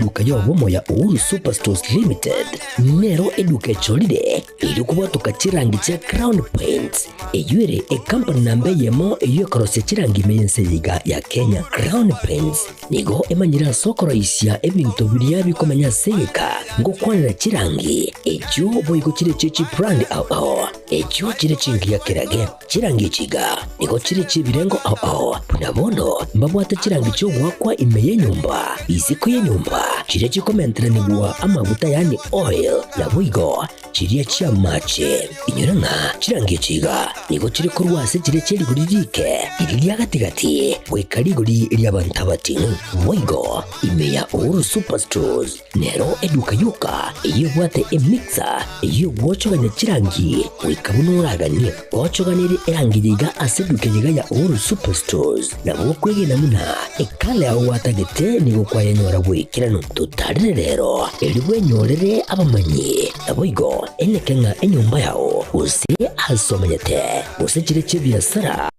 eduka y'obomo ya Uhuru Superstores Limited nero eduka echorire erio kobwatoka chirangi chia Crown Paints, eyio ere ekampani namba eyemo eyio ekorosia chirangi ime y'ense eye iga ya Kenya. Crown Paints nigo emanyire ase okoroisia ebinto biria bikomenya ase egeka ngokwanera chirangi echio boigo chire chie chibrand ao ao echio chire chingiya kerage. Chirangi echi iga nigo chire chi'ebirengo ao ao, buna bono mbabwate chirangi chi'ogoakwa ime y'enyomba, isiko y'enyomba, chiria chikomenteranigwa amaguta yaani oil, naboigo chiria chi'amache. Inyora ng'a chirangi echi iga nigo chire korwa ase chiria chie rigori riike, riria ria gati-gati, goika rigori ri'abanto abating'u. Boigo ime ya Uhuru Superstores. Nero eduka yoka eyio ebwate emixer eyio egwochogania chirangi goika buna oraganie. Gochoganerie erangi yaiga ase eduka eyeiga ya Uhuru Superstores nabo okwegena buna ekala yao gwatagete nigo kwayenyora bw'ekeranu. Totarire rero erio bwenyorere abamanyi naboigo eneke ng'a enyomba yao gose ase omenyete gose chire chi'ebiasara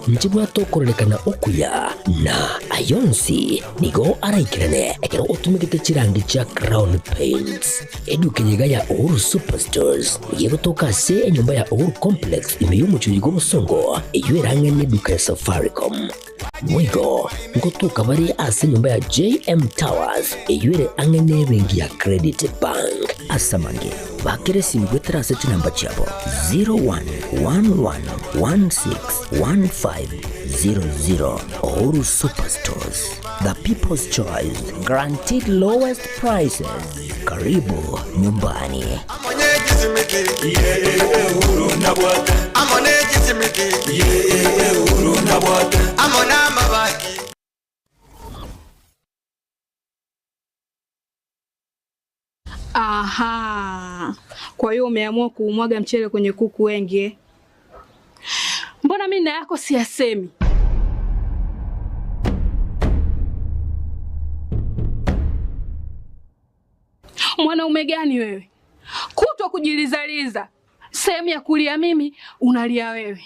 Nchibwate okororekana okuya, na ayio onsi nigo araikerane ekero otumegete chirangi chia Crown Paints. Eduka eye iga ya Uhuru Superstores nigo egotoka ase enyomba ya Uhuru Complex ime y'omochie oyo bw'obosongo, eyio ere ang'e neduka ya Safaricom. Boigo ngotoka bare ase enyomba ya JM Towers eyio ere ang'e nebenki ya Credit Bank. Ase amange, bakera esimi goetera ase chinamba chiabo 0111161500. Uhuru Superstores, the people's choice, guaranteed lowest prices. Karibu nyumbani. Aha, kwa hiyo umeamua kuumwaga mchele kwenye kuku wengi eh? Mbona mimi na yako siyasemi? Mwanaume gani wewe, kutwa kujilizaliza, sehemu ya kulia mimi unalia wewe.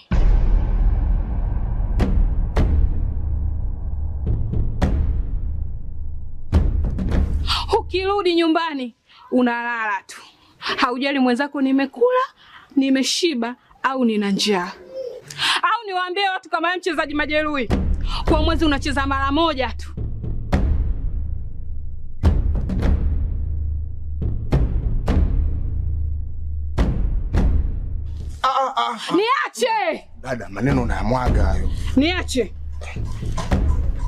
Ukirudi nyumbani unalala tu, haujali mwenzako nimekula, nimeshiba au nina njaa. Au niwaambie watu kama wewe mchezaji majeruhi, kwa mwezi unacheza mara moja tu. Niache! Dada, maneno unayamwaga hayo. Niache.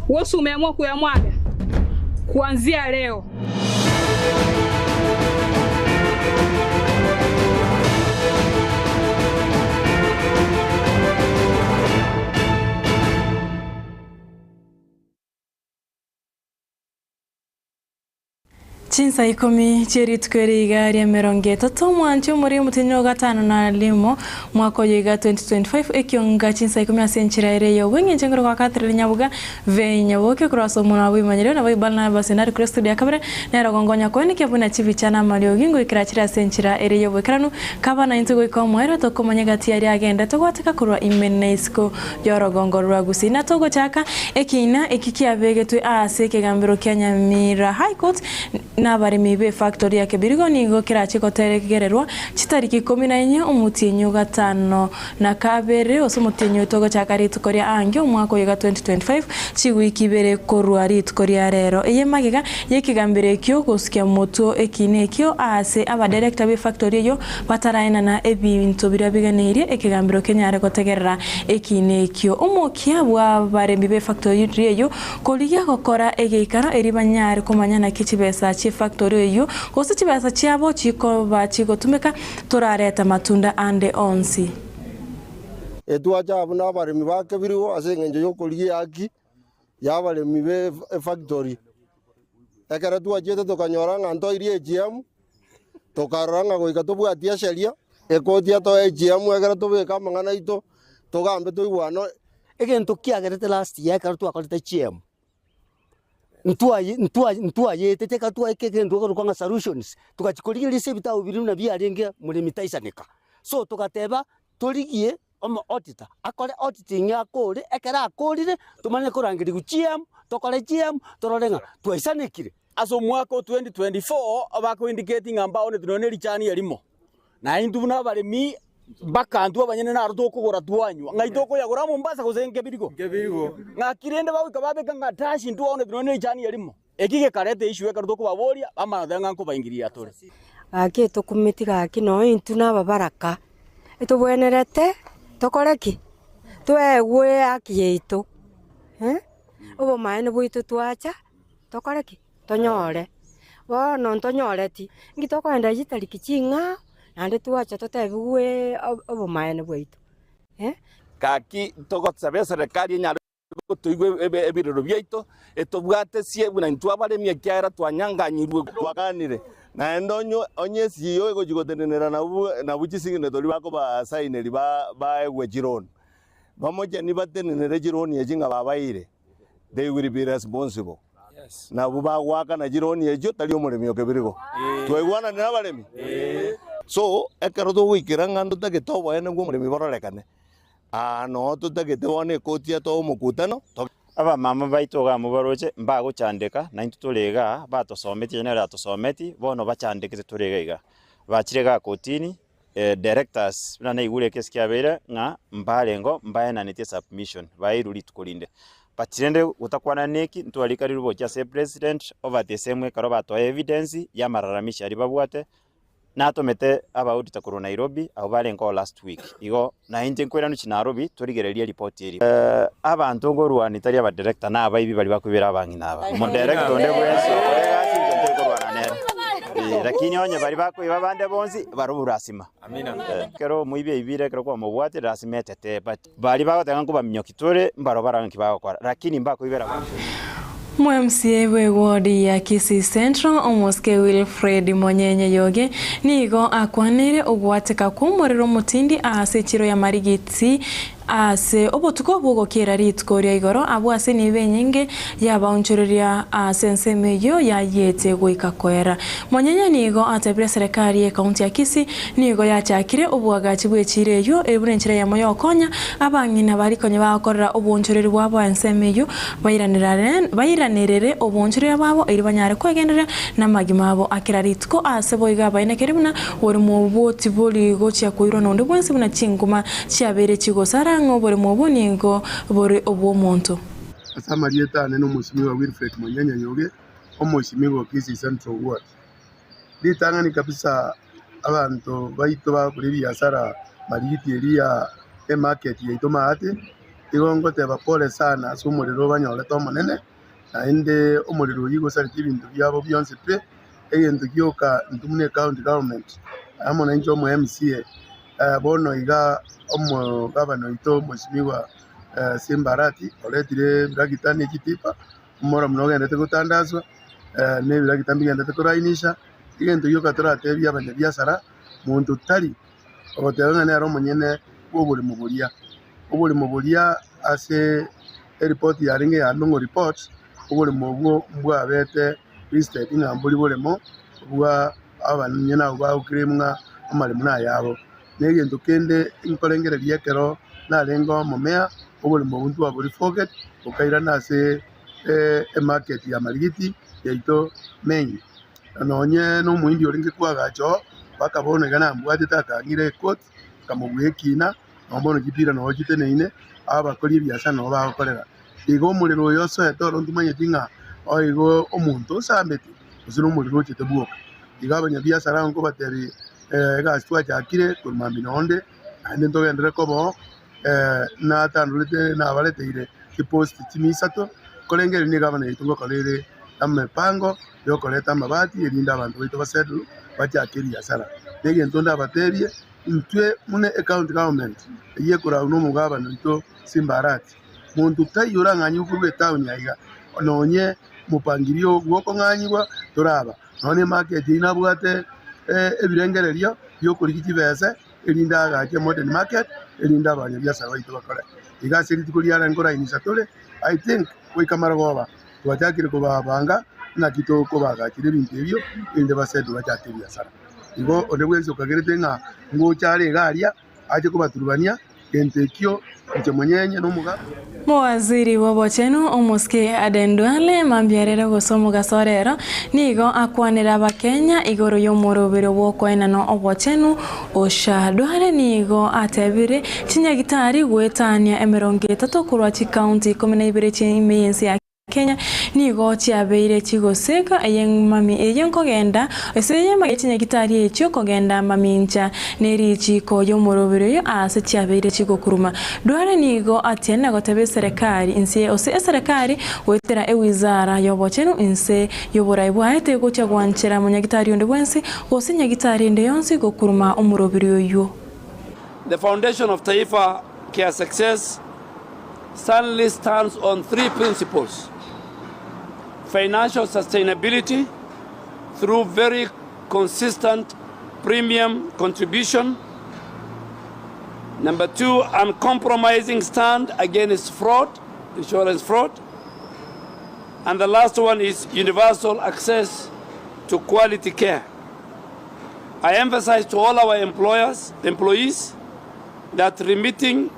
Wewe umeamua kuyamwaga kuanzia leo. Chinsa ikomi chie rituko eri iga ri'emerongo etato omwanchi omore omoteneneri o gatano na rimo mwaka oyo iga 2025 ekionga chinsa ikomi ase enchera ere y'obweng'encho ekero gwa Catherine Nyabuga ve Nyaboke korwa ase omonwa bw'imanyerero nabo Barnabas nare korwa estudio ya kabere nere ogongonya koenekia buna chibicha na amariogi ngoikera chire ase enchera ere y'oboikeranu kaba naintwe goika omoerio tokomanya egati aria agendete gwateka korwa ime na isiko y'orogongo rwa Gusii. Na togochaka ekiina eki kiabegetwe aase ekegambero kia Nyamira High Court nabaremi b'efactory ya Kebirigo nigo kerache gotegererwa chitariki ikomi na inye omotienyi o gatano na kabere ase omotienyi oyo togochaka rituko ria ange omwaka oyo iga 2025 chiwiki ibere korwa rituko ria rero. Eye magega y'ekegambero ekio gosukia motwe ekiina ekio aase abadirector b'efactory eyio Bataraenana ebinto biria biganeirie ekegambero kenyare gotegerera ekiina ekio. Omokia bw'abaremi b'efactori eyio korigia gokora egeikaro erio banyare komanya naki chibesa chi'efactori eyio gose chibesa chiabo chikoba chigotumeka torarete amatunda ande onsi. Etwacha abwo nabaremi ba kebirigo ase engencho y'okorigia ehaki y'abaremi b'efactori. Ekero twachiete tokanyora ng'a ntoirie echiamu, tokarora ng'a goika tobwatie esheria, ekoti etoe echiamu ekero tobeke amang'ana aito, togambe toigwane. Egento kiagerete last year ekero twakorete chiemo, ntwaye ntwaye ntwayetete ekero twaika egento ekorokwa ng'a solutions, togachia korigereria ase ebitabu biria buna biarenge moremi taisaneka. So togateba torigie omo auditor akore auditing akore, ekero akorire tomanye korangeria GM, tokore GM, torore ng'a twaisanekire. Ase omwaka o 2024 bako indicate ng'a mbaoneti nonya ne richani erimo. Na intwe buna abaremi mpaka intwe abanyene naro tokogora twanywa. Ng'ai tokoyagora Mombasa gose Nkebirigo? Ng'aki rende bagoika babeka ng'a dash intwe aoneti nonya ne richani erimo. Eki gekareta issue ekero tokobaboria, bamanya goteba ng'a nkobaingiria tore. Gaki etokumeti gaki nonya intwe na ababaraka, etobwenerete tokore ki? Toegwe ehaki yaito, obomaene bwaito twacha. Tokore ki? Tonyore. Bono ntonyoreti, inki tokoenda chitariki ching'ao, naende twacha totebigwe obomaene bwaito eh. Gaki togosaba eserekari enyare gotoigwa ebirero biaito, etobwatesie buna intwe abaremi, ekiagera twanyanganyirwe. Twakanire, naende onye esio egochia gotenenera nabwo chisignatory bakobasaineri baegwe chironi. Bamocheni batenenere chironi echi ng'a babaeire. They will be responsible. Nabwo bagoakana chironi echio tari omoremi o kebirigo. Twaigwananire abaremi? So, ekero togoikera ng'a ntotagete oboene bwa omoremi bororekane, aa noo totagete bono ekoti etoe omokutano. Abamama baito iga mobaroche mbagochandeka, naintwe tore igaa, batosometie onye nere atosometi, bono bachandekete tore iga iga. Bachire igaa kotini, directors buna naigure ekesi kiabeire ng'a mbarengo mbaenanetie submission baeirwe rituko rinde. But rende gotakwana neki ntwarikarirwe gochia ase president over the same ekero batoa evidence ya amalalamishi aria babwate, natomete aba auditor korwa Nairobi abwo barenge oo last week. Igo nainche nkoiranu chi Nairobi torigererie eripoti eria. Abanto nkorwania tari aba director na abaibi baria bakoibera abang'ina aba. Omodirector onde bwensi okore egasi inche ntari korwana nere. Eh, lakini onye baria bakoiba abande bonsi barobwo lasima. Eh, ekero omoibi aibire ekero kwamobwatire lasima etetee but baria bagoteba ng'a nkobaminyoki tore mbarobwo barore nki bagokora lakini mbakoibera abanto. Mwa-MCA bw'ewodi ya Kisii Central, Omosike Wilfred Monyenye Yoge, nigo akwaneire ogwateka kw'omorero omotindi ase echiro ya Marigiti ase obotuko bw'ogokiera rituko ria igoro abwo ase nibo enyinge y'abaonchoreria ase ensemo eyio yayiete goika koera. Monyenye nigo atebire eserekari y'ekaunti ya Kisii nigo yachakire oboagachi bw'echiiro eyio ere buna enchera eyemo y'ogokonya abang'ina baria konya bagokorera oboonchoreri bwabo ensemo eyio bairanerere oboonchoreria bwabo erio banyare kwegendereria namagima abo a kera rituko. Ase boigo abaenekeri buna oboremo obwo tibori gochia koirwa nonde bwensi buna chinguma chiabeire chigosara ng'a oboremo obwo nigo bore obw'omonto. Ase amarieta ane nomosimiwa Wilfred Monyenya Yoge, omosimiwa o Kisii Central Ward. Ritang'ani kabisa abanto baito bagokora ebiasara marigiti eria ya emarket yaito maate, igo ngoteba pole sana ase omorero obanyorete omonene, naende omorero oyio igosareti ebinto biabo bionsi pi, egento gioka intwe buna ecounty government amo nainche omo MCA, bono iga omogavana oito omosimiwa Simba Arati oretire ebiragita ne chitipa. Omoremu nogenderete gotandaswa, na ebiragita mbigenderete korainisha. Egento gioka toratebie abanyabiasara, monto tari ogoteba ng'a nere omonyene bw'oboremo boria. Oboremo boria ase eripoti yarenge ya Ndung'u report, oboremo obwo mbwabete listed ng'a mbori boremo bwa abanyene abwo bagoclaim ng'a amaremo nayabo. Na egento kende nkorengereria ekero narenge omomea, oborimo obwo ntwabori forget, bokairana ase emarket ya Marigiti yaito main. Nonye na omohindi orenge koagacha oo, mpaka bono iga nambwatete akang'ira ekoti, nkamobua ekina, nabo bono chipira nabo chiteneine, abakori ebiasara nabo bagokorera. Igo omorero oyo osoete oro ntomanyeti ng'a oigo omonto osambete gose nomorero ochete bwoka. Igo abanyabiasara nkobatebia egasi twachakire korwa mambia nonde, naende ntogenderere koba oo, natandorete nabareteire chipost chimia isato, korende eri nigo abana baito ngokora ere emepango yokoreta amabati erinde abanto baito basettle bachake ebiasara. Na egento ndabatebie, intwe buna ecounty government eyio ekoragwa na omogabana oito Simba Arati, monto taiyo orang'anyigwe korwa etown aiga, nonye mopangirio bw'okong'anyigwa toraba. Nonya nemarket eyio nabwate ebirengererio bi'okorigia chibese, erinde agache modern market, erinde abanyabiasara baito bakore. Iga ase rituko riare nkorainisa tore, I think goika marogoba twachakire kobabanga ng'aki tokobagachera ebinto ebio, erinde basetwe bachake ebiasara. Igo onde bwensi okagerete ng'a ngocha are iga aria, ache kobaturubania. Gento ekio inche monyenye nomogaka. Mowaziri bw'obochenu omosike Aden Duale mambia rero gose omogaso rero nigo akwanire abakenya igoro y'omorobero bw'okoenana obochenu Osha. Duale nigo atebire chinyagitari goetania emerongo etato korwa chikaunti ikomi na ibere chia ime y'ense ya Kenya nigo chiabeire chigoseka eyeng'mami eye nkogenda ase eyema ye chinyagitari echio kogenda mamincha ne richiiko y'omoroberi oyo aase chiabeire chigokuruma. Duale nigo atianire goteba eserekari inse ose eserekari goetera ewizara y'obochenu inse y'oborai bwaye tegochia gwanchera monyagitari onde bwensi gose nyagitari ende yonsi gokuruma omoroberi oyio. The foundation of Taifa Care Success Stanley stands on three principles financial sustainability through very consistent premium contribution. Number two, uncompromising stand against fraud, insurance fraud. And the last one is universal access to quality care. I emphasize to all our employers, employees that remitting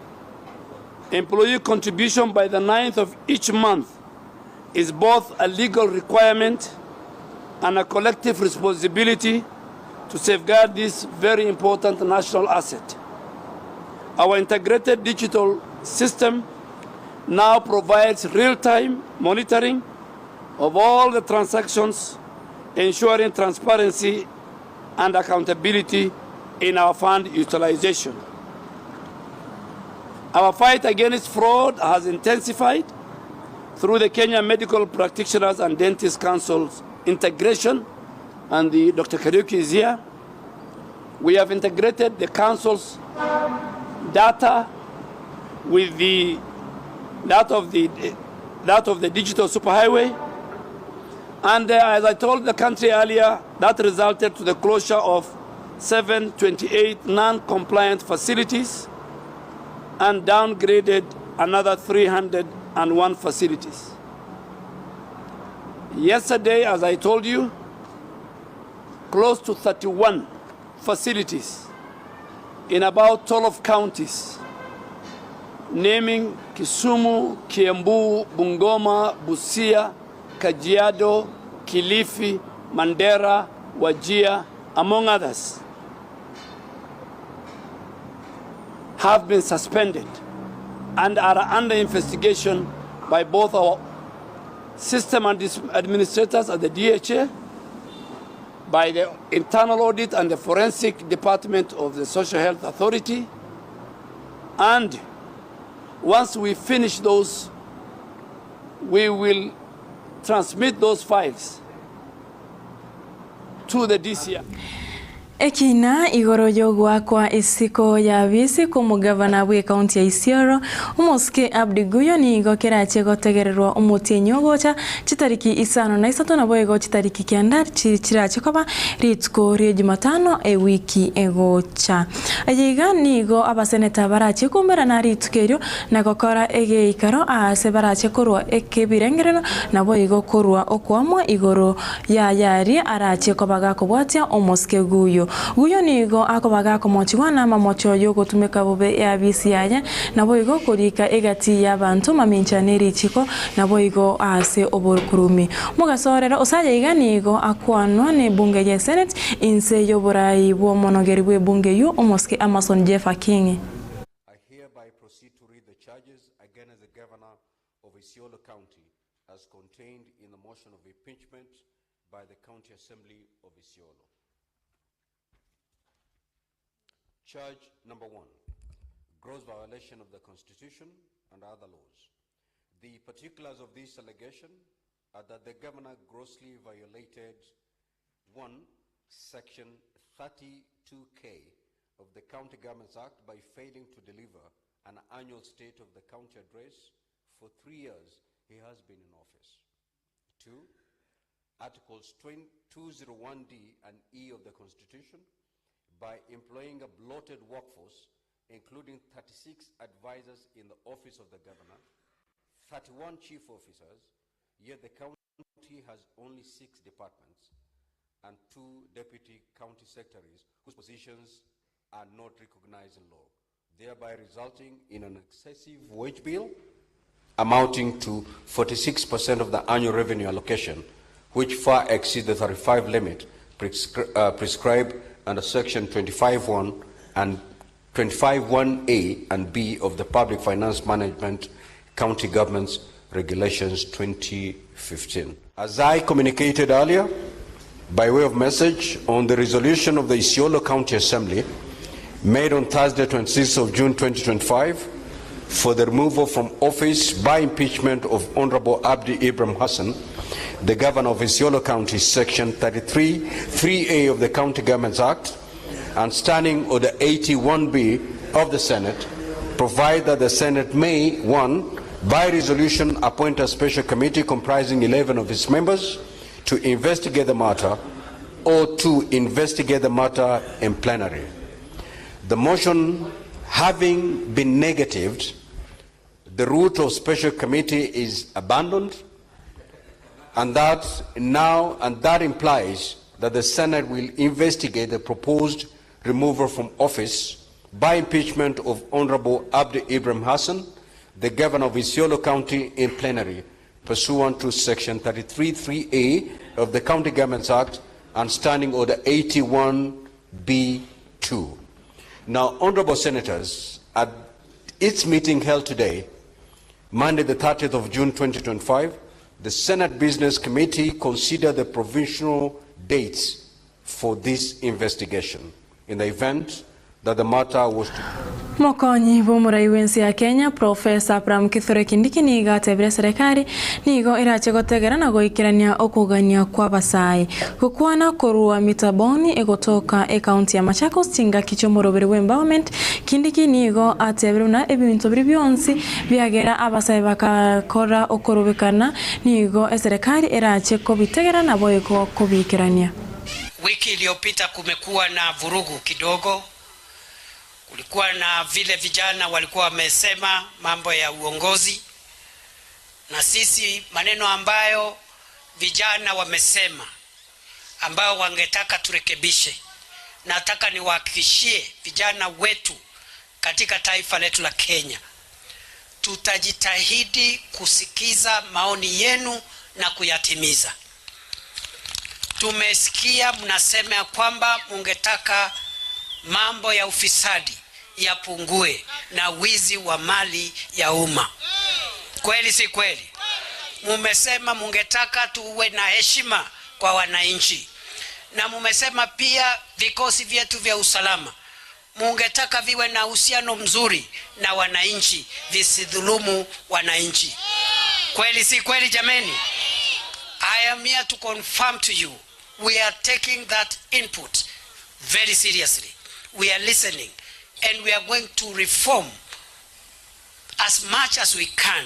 employee contribution by the 9th of each month is both a legal requirement and a collective responsibility to safeguard this very important national asset. Our integrated digital system now provides real-time monitoring of all the transactions, ensuring transparency and accountability in our fund utilization. Our fight against fraud has intensified through the Kenya Medical Practitioners and Dentists Council's integration, and the Dr. Kariuki is here. We have integrated the council's data with the that of the that of the digital superhighway. And uh, as I told the country earlier, that resulted to the closure of 728 non-compliant facilities and downgraded another 301 facilities. Yesterday, as I told you, close to 31 facilities in about 12 counties, naming Kisumu, Kiambu, Bungoma, Busia, Kajiado, Kilifi, Mandera, Wajir, among others, have been suspended and are under investigation by both our system administrators at the DHA, by the internal audit and the forensic department of the Social Health Authority. And once we finish those, we will transmit those files to the DCI. Ekina igoro y'ogoakwa isiko y'abisi kw'omogavana bw'ekaunti ya Isiolo, omosike Abdi Guyo nigo kerache gotegererwa omotienyi ogocha chitariki isano na isato naboigo chitariki kenda chirache koba rituko rie Jumatano ewiki egocha. Eye iga nigo abaseneta barache koumerana rituko erio na gokora egeikaro aase barache korwa ekebirengerero naboigo korwa okoamwa igoro Y'ayaria arachie koba gakobwatia omosike Guyo. Guyo nigo akoba gakomochigwa namamocho y'ogotumeka bobe eabisi yaye, naboigo korika egati y'abanto mamincha ne richiko, naboigo aase obokurumi. Mogasorero Osaya iga nigo akwanwa nebunge ye Senate inse y'oborai bw'omonogeri bw'ebunge eyio omosike Amason Jeff Akinyi. I hereby proceed to read the charges against the governor of Isiolo County as contained in the motion of impeachment by the County Assembly of Isiolo. Charge number one, gross violation of the Constitution and other laws. The particulars of this allegation are that the governor grossly violated 1, Section 32K of the County Governments Act by failing to deliver an annual state of the county address for three years he has been in office. Two, Articles 201D and E of the Constitution by employing a bloated workforce, including 36 advisors in the office of the governor, 31 chief officers, yet the county has only six departments and two deputy county secretaries whose positions are not recognized in law. thereby resulting in an excessive wage bill amounting to 46% of the annual revenue allocation, which far exceeds the 35 limit prescri uh, prescribed under Section 25.1 and 25.1A and B of the Public Finance Management County Governments Regulations 2015. As I communicated earlier, by way of message on the resolution of the Isiolo County Assembly made on Thursday, 26th of June 2025, for the removal from office by impeachment of Honorable Abdi Ibrahim Hassan, the Governor of Isiolo County, Section 33, 3A of the County Governments Act, and Standing Order 81B of the Senate, provide that the Senate may, 1, by resolution appoint a special committee comprising 11 of its members to investigate the matter or to investigate the matter in plenary. The motion having been negatived, the route of special committee is abandoned, and that now and that implies that the Senate will investigate the proposed removal from office by impeachment of Honorable Abdi Ibrahim Hassan, the governor of Isiolo County, in plenary, pursuant to Section 33.3A of the County Governments Act and Standing Order 81B2. Now, Honorable Senators, at its meeting held today, Monday the 30th of June 2025, the Senate Business Committee considered the provisional dates for this investigation in the event that the matter was to Mokonyi bw'omorai bw'ense ya Kenya, Professor Abraham Kithure Kindiki nigo atebire eserekari nigo erache gotegera na goikerania okogania kw'abasae. Gokwana korwa Mitaboni egotoka ekaunti ya Machakos chingaki chi'omoroberi bw'empowerment, Kindiki nigo atebire buna ebinto biria bionsi biagera abasae bagakora okorobekana nigo eserekari erache kobitegera naboigo kobiikerania. Wiki iliyopita kumekuwa na vurugu kidogo. Kulikuwa na vile vijana walikuwa wamesema mambo ya uongozi, na sisi maneno ambayo vijana wamesema ambayo wangetaka turekebishe. Nataka niwahakikishie vijana wetu katika taifa letu la Kenya, tutajitahidi kusikiza maoni yenu na kuyatimiza. Tumesikia mnasema ya kwamba mungetaka mambo ya ufisadi yapungue na wizi wa mali ya umma. Kweli si kweli? Mumesema mungetaka tuwe na heshima kwa wananchi, na mumesema pia vikosi vyetu vya usalama mungetaka viwe na uhusiano mzuri na wananchi, visidhulumu wananchi. Kweli si kweli, jameni? I am here to confirm to you we are taking that input very seriously. We are listening and we are going to reform as much as we can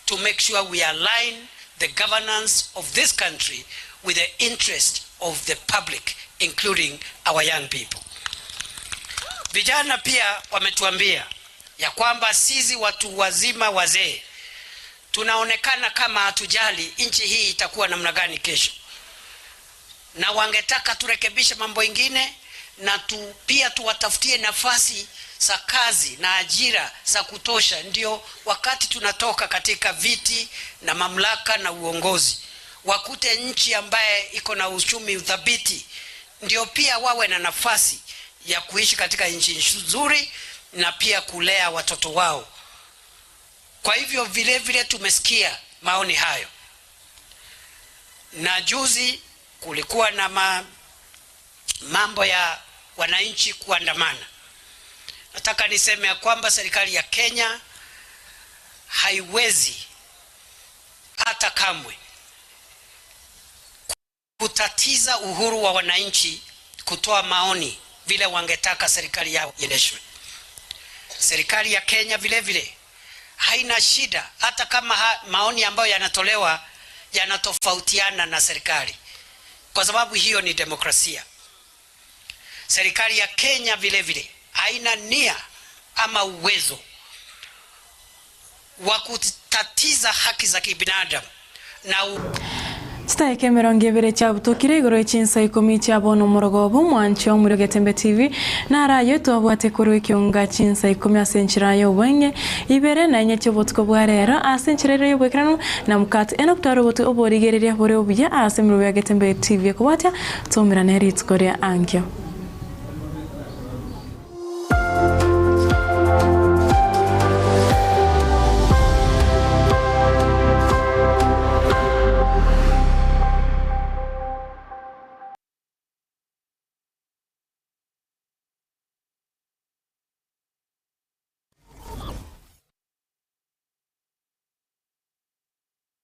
to make sure we align the governance of this country with the interest of the public including our young people. Vijana pia wametuambia ya kwamba sisi watu wazima wazee tunaonekana kama hatujali nchi hii itakuwa namna gani kesho, na wangetaka turekebishe mambo ingine na tu, pia tuwatafutie nafasi za kazi na ajira za kutosha, ndio wakati tunatoka katika viti na mamlaka na uongozi wakute nchi ambaye iko na uchumi uthabiti, ndio pia wawe na nafasi ya kuishi katika nchi nzuri na pia kulea watoto wao. Kwa hivyo vile vile tumesikia maoni hayo, na juzi kulikuwa na ma, mambo ya wananchi kuandamana. Nataka niseme ya kwamba serikali ya Kenya haiwezi hata kamwe kutatiza uhuru wa wananchi kutoa maoni vile wangetaka serikali yao iendeshwe. Serikali ya Kenya vile vile haina shida hata kama ha, maoni ambayo yanatolewa yanatofautiana na serikali, kwa sababu hiyo ni demokrasia. Serikali ya Kenya vile vile haina nia ama uwezo wa kutatiza haki za kibinadamu na u... Chidakika 20 chiabutokire igoro ye chinsa ikomi chia bono omorogoba omwanchi omorero Getembe TV naro ayio twabwate korwa ekionga chinsa ikomi ase enchera y'obweng'e ibere na inye chi'obotuko bwa rero ase enchera ere y'oboikeranu na mokate Enock tware obotwe oborigereria bore obuya ase emeremo ya Getembe TV ekobwatia toumerane rituko ria ankio.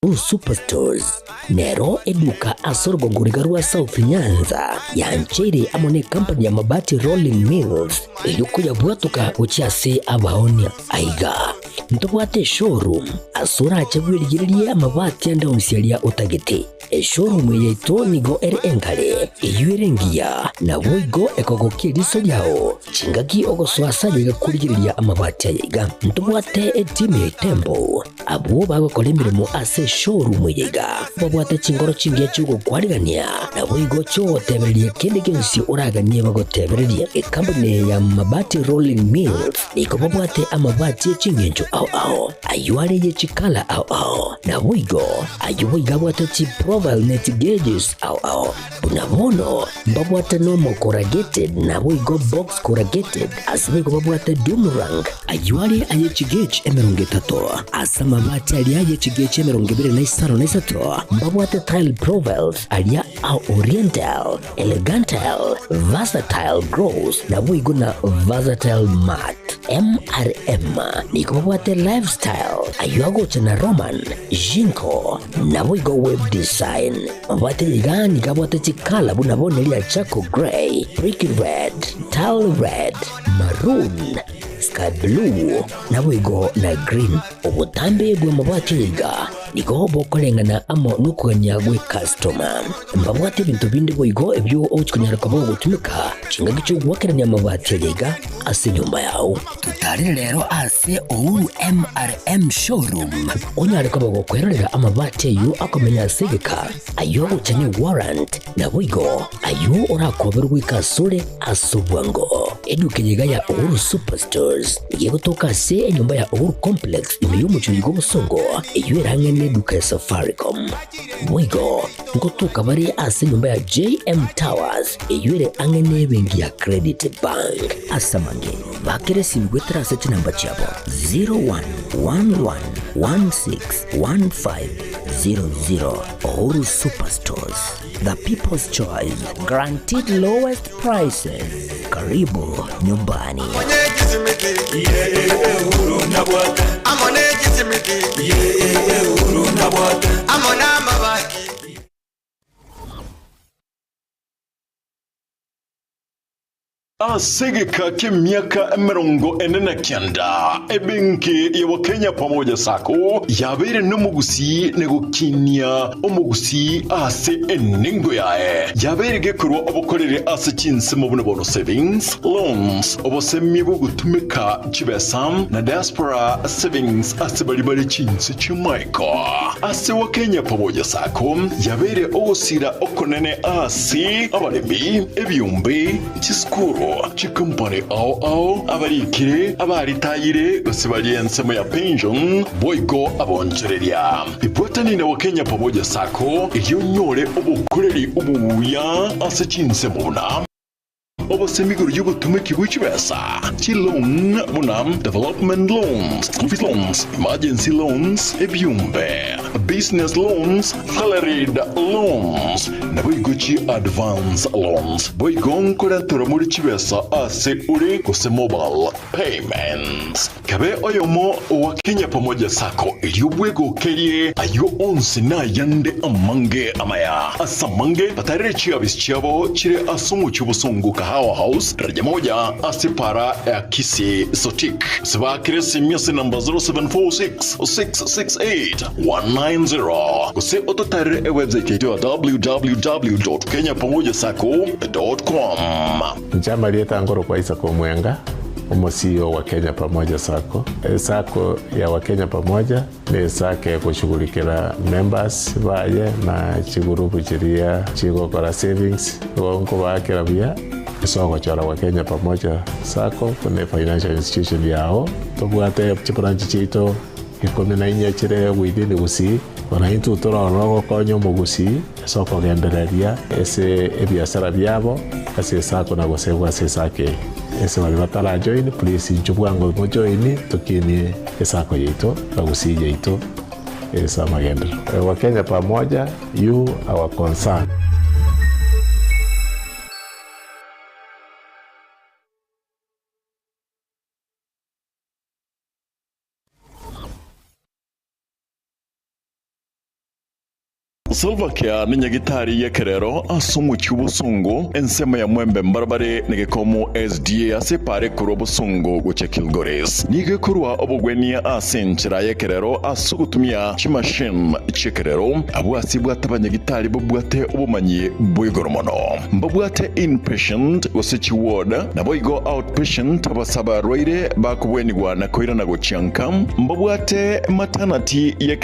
Blue Superstores nero eduka ase orogongo riga rwa South Nyanza yancheire amo ne company ya Mabati Rolling Mills erio koyabwatoka gochia ase abaonia. Aiga ntobwate eshowroom ase orache bwerigererie amabati ande onsi aria otagete. Eshowroom eye yaito nigo ere enkare, eyio ere engiya, naboigo ekogokia eriso riao. Chingaki ogosoa ase aye iga korigereria amabati aya iga. Ntobwate etimu ya Itembo, abwo bagokora emeremo ase eshowroom eye iga. Babwate chingoro chingiya chi'ogokwarigania, naboigo chi'ogotebereria kende gionsi oraganie bagotebererie. Ekampuni eye ya Mabati Rolling Mills nigo babwate amabati e ching'encho ao ao, ayio are ye chikala ao ao, naboigo ayio boigo abwate chiprofile ne chigeges ao ao. Buna bono mbabwate nomo corrugated naboigo box corrugated, ase boigo babwate doom rank, ayio are aye chigauge 30, ase amabati aria aye chigauge 25, mbabwate tile profiles aria a oriental, elegantal, versatile gross, naboigo na versatile mat. MRM nigo babwate lifestyle, ayio agocha na Roman, Jinko, naboigo web design. Mabwate iga nigo abwate chikala buna bono eria charcoal grey, brick red, tile red, maroon, sky blue, naboigo na green. Obotambe bw'amabati aya iga nigo bokoreng'ana amo nokogania gwe customer. Mbabwate ebinto binde boigo ebio ogochi konyara koba ogotumeka chingaki chi'ogoakerania amabati aya iga ase enyomba yao. Totarere rero ase Uhuru MRM Showroom onyare koba gokwerorera amabati ayio akomenya ase egeka, ayio agocha ne warrant, naboigo ayio orakoberwe goika asore ase obwango. Eduka eye iga ya Uhuru Superstores nigo egotoka ase enyomba ya Uhuru Complex ime y'omochie oyo bw'obosongo, eyio ere ang'e neduka ya Safaricom. Boigo ngotoka bare ase enyomba ya JM Towers eyio ere ang'e nebenki ya Credit Bank. Ase amange, bakera esimi goetera ase chinamba chiabo 0111161500. Uhuru Superstores, the people's choice, guaranteed lowest prices. Karibu nyumbani. Ase egeka ki'emiaka 49, ebenki ya Wakenya Pamoja Sacco yabeire nomogusii na gokinia omogusii ase enengo yaye. Yabeire gekorwa obokoreri ase chinsemo buna bono savings, loans, obosemia bw'ogotumeka chibesa na diaspora savings ase baria bare chinse chi'amaiko. Ase Wakenya Pamoja Sacco yabeire ogosira okonene ase abaremi, ebiombe, Chisukuru, chikompani ao ao, abarikire, abaritayire, gose baria ensemo ya pension, boigo abonchoreria. Ibwatani na Wakenya Pamoja Sacco erio onyore obokoreri obuya ase chinsemo buna obosemi igoro y'obotumeki bwe chibesa, chiloan buna development loans, school fees loans, emergency loans, ebiombe, business loans, Salaried loans, naboigo chi advance loans, boigo nkorenterwa more chibesa ase ore gose mobile payments. Kabe oyomo owa Kenya Pamoja Sacco erio bwegokerie ayio onsi na ayande amange amaya. Ase amange batarere chiabisi chiabo chire ase omochie obosongo Kahawa House, daraja moja ase para ya Kisii Sotik. Gose baakere esimi ase namba 0746 668 190 gose ototarere ewebsite yaito ya www.kenyapamojasacco.com. Inche amarieta nkorokwa Isaka Omwenga, Omo CEO wa Kenya Pamoja Sacco. Esacco ya Wakenya Pamoja ne esacco egoshughulikera members baye na chigurupu chiria chigokora savings igo nkobaakera buya ase ogochora Wakenya Pamoja Sacco buna efinancial institution yago. Tobwate chibranch chiaito ikomi na inye chire within Gusii, bono intwe torore ogokonya omogusii ase okogendereria ase ebiasara biabo ase esacco na gosegwa ase esacco eye. Ase baria batarajoin please inchuo bwango mojoini tokinie esacco yaito na Gusii yaito ase amagenderero. Wakenya Pamoja, you our concern. Salva Kiir nenyagitari y'ekerero ase omochie obosongo ensemo ya Mwembe mbarabare negekomo SDA ase epara ekorwa obosongo gochia Kilgoris. Nigo ekorwa obogwenia ase enchera y'ekerero ase ogotumia chimachine chi'ekerero abwo ase bwate abanyagitari babwate obomanyi bwa igoro mono. Mbabwate inpatient gose chiward naboigo outpatient abase abarwaire bakobwenigwa na koirana gochia nka. Mbabwate maternity ye.